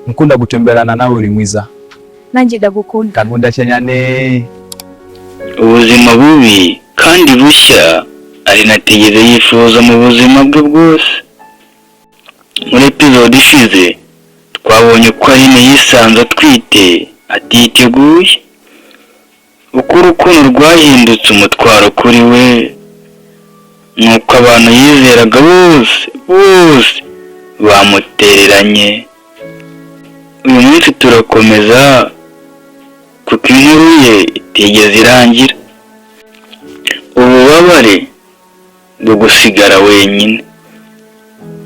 Nkunda gutemberana nawe, uri mwiza. Nanjye ndagukunda. Nkunda cyane. Ubuzima bubi kandi bushya Aline atigeze yifuza mu buzima bwe bwose. Muri episode ishize twabonye ko Aline yisanze atwite atiteguye, uko urukundo rwahindutse umutwaro kuri we, nuko abantu yizeraga bose bose bamutereranye. Uyu munsi turakomeza kuko inkuru ye itigeze irangira. Ububabare bwo gusigara wenyine.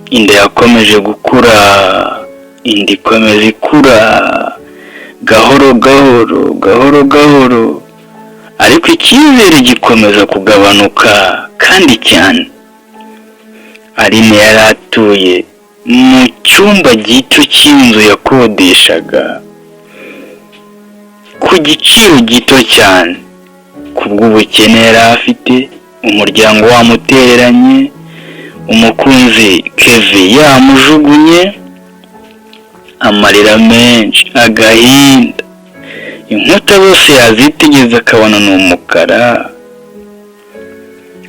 Inda yakomeje gukura, inda ikomeza ikura gahoro gahoro, gahoro gahoro, ariko icyizere gikomeza kugabanuka kandi cyane. Aline yari atuye mu cyumba gito cy'inzu yakodeshaga ku giciro gito cyane kubw'ubukene yari afite, umuryango wamutereranye, umukunzi Kevin yamujugunye, amarira menshi, agahinda, inkuta zose yazitegereza akabona ni umukara,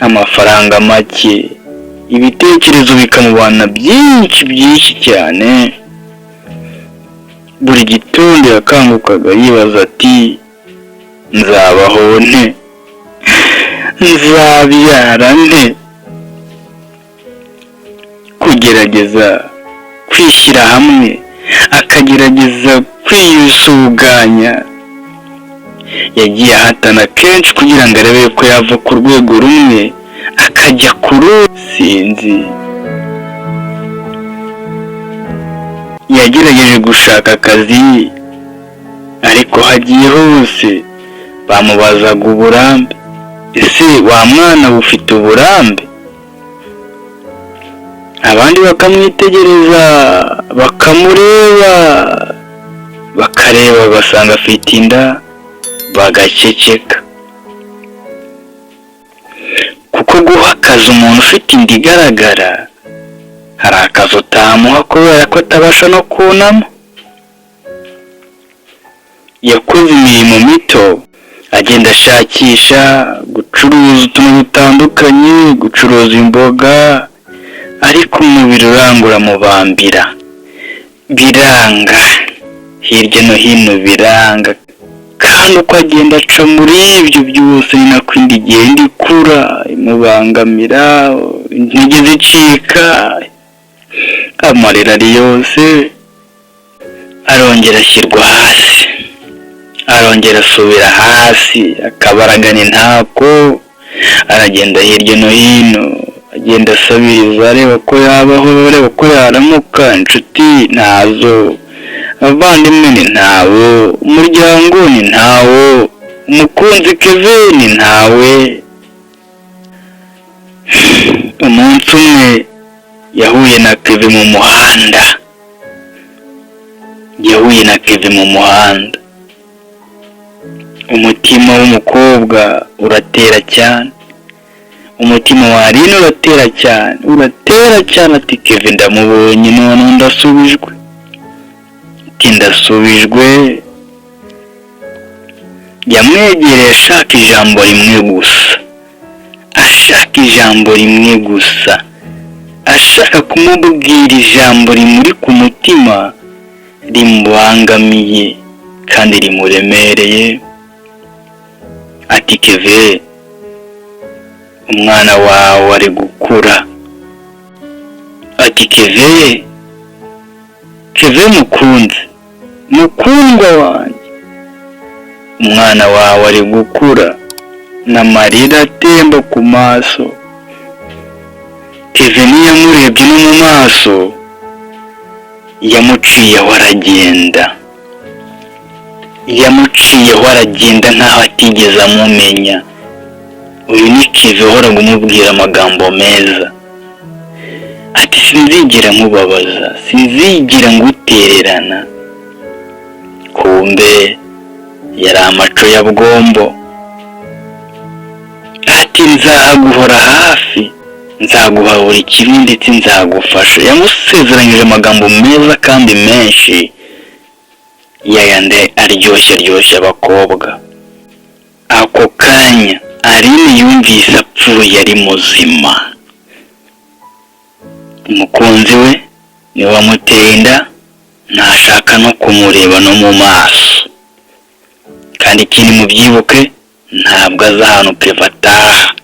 amafaranga make, ibitekerezo bikamubana byinshi byinshi cyane. Buri gitondo yakangukaga yibaza ati: "Nzabaho nte? Nzabyara nte?" Kugerageza kwishyira hamwe, akagerageza kwiyusuganya, yagiye ahatana kenshi kugira ngo arebe ko yava ku rwego rumwe akajya ku rundi. Sinzi, yagerageje gushaka akazi, ariko hagiye hose bamubazaga uburambe: "Ese wa mwana ufite uburambe?" Abandi bakamwitegereza, bakamureba, bakareba bagasanga afite inda, bagaceceka, kuko guha akazi umuntu ufite inda igaragara, hari akazi utamuha kubera ko atabasha no kunama. Yakoze imirimo mito, agenda ashakisha gucuruza utuntu dutandukanye, gucuruza imboga, ariko umubiri urangura mubambira, biranga hirya no hino, biranga. Kandi uko agenda aca muri ibyo byose ni nako inda igenda ikura, imubangamira, intege zicika, amarira ari yose. Arongera ashyirwa hasi, arongera asubira hasi, akabaragana intako, aragenda hirya no hino, agenda asabiriza areba ko yabaho, areba ko yaramuka. Inshuti ntazo, abavandimwe ni ntabo, umuryango ni ntawo, umukunzi Kevin ni ntawe. Umunsi umwe yahuye na Kevin mu muhanda, yahuye na Kevin mu muhanda, umutima w'umukobwa uratera cyane, umutima wa Aline uratera cyane, uratera cyane. Ati: "Kevin ndamubonye, none ndasubijwe." Ati: "Ndasubijwe." Yamwegereye ashaka ijambo rimwe gusa, ashaka ijambo rimwe gusa, ashaka kumubwira ijambo rimuri ku mutima, rimubangamiye kandi rimuremereye. Ati: "Kevin, umwana wawe ari gukura." Ati: "Kevin, Kevin mukunzi, mukundwa wanjye, umwana wawe ari gukura." N'amarira atemba ku maso. Kevin yamurebye no mu maso, yamuciyeho aragenda, yamuciyeho aragenda nkaho atigeze amumenya. Uyu ni Kevin uhoraga umubwira amagambo meza, ati: "Sinzigera nkubabaza, sinzigera ngutererana." Kumbe yari amaco ya bwombo. Ati: "Nzaguhora hafi, nzaguha buri kimwe ndetse nzagufasha." Yamusezeranyije amagambo meza kandi menshi. Yayandi aryoshye aryoshye abakobwa. Ako kanya Aline yumvise apfuye ari muzima. Umukunzi we niwe wamuteye inda, ntashaka no kumureba no mu maso. Kandi ikindi mubyibuke, ntabwo azi ahantu Keva ataha,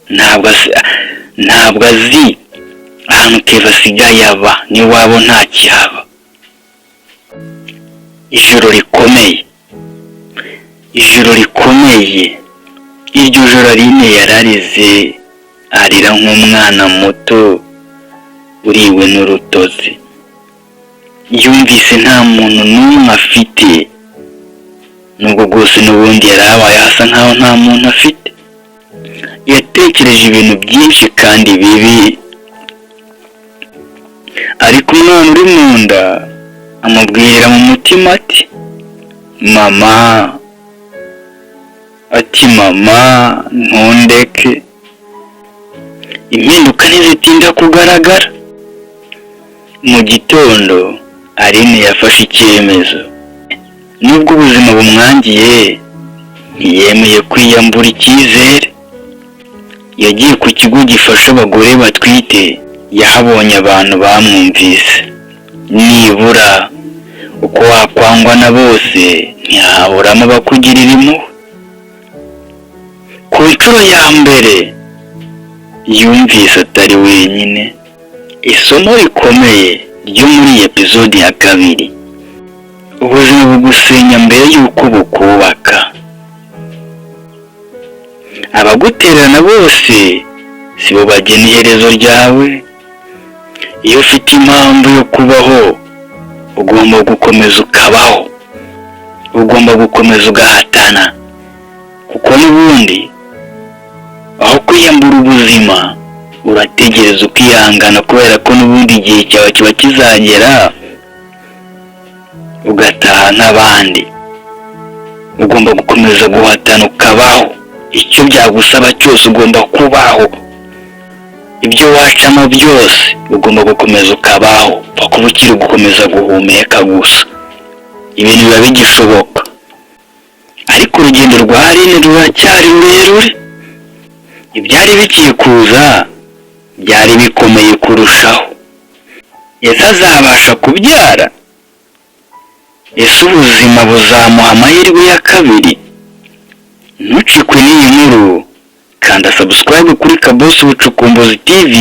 ntabwo azi ahantu Keva asigaye aba, n'iwabo ntakihaba. Ijoro rikomeye, ijoro rikomeye. Iryo joro Aline yararize, arira nk'umwana muto uriwe n'urutozi. Yumvise nta muntu n'umwe afite, nubwo bwose n'ubundi yari abaye asa nkaho nta muntu afite. Yatekereje ibintu byinshi kandi bibi, ariko umwana uri mu nda amubwirira mu mutima ati: "Mama," ati: "Mama, ntundeke." Impinduka ntizitinda kugaragara. Mu gitondo Aline yafashe icyemezo. Nubwo ubuzima bumwangiye, ntiyemeye kwiyambura icyizere. Yagiye ku kigo gifasha abagore batwite. Yahabonye abantu bamwumvise. Nibura uko wakwangwa na bose, ntihaburamo abakugirira impuhwe. Ku nshuro ya mbere yumvise atari wenyine. Isomo rikomeye ryo muri iyi episode ya kabiri: ubuzima bugusenya mbere y'uko bukubaka. Abagutererana bose si bo bagena iherezo ryawe. Iyo ufite impamvu yo kubaho, ugomba gukomeza ukabaho, ugomba gukomeza ugahatana, kuko n'ubundi aho kwiyambura ubuzima, urategereza ukihangana, kubera ko n'ubundi igihe cyawe kiba kizagera ugataha nk'abandi. Ugomba gukomeza guhatana ukabaho. Icyo byagusaba cyose, ugomba kubaho. Ibyo wacamo byose, ugomba gukomeza ukabaho. Pfa kuba ukiri gukomeza guhumeka gusa, ibintu biba bigishoboka. Ariko urugendo rwa Aline ruracyari rurerure. Ibyari bigiye kuza byari bikomeye kurushaho. Ese azabasha kubyara? Ese ubuzima buzamuha amahirwe ya kabiri? Ntucikwe n'iyi nkuru. Kanda subscribe kuri Kabosi Ubucukumbuzi TV,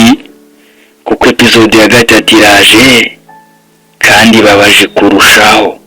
kuko episode ya gatatu iraje kandi ibabaje kurushaho.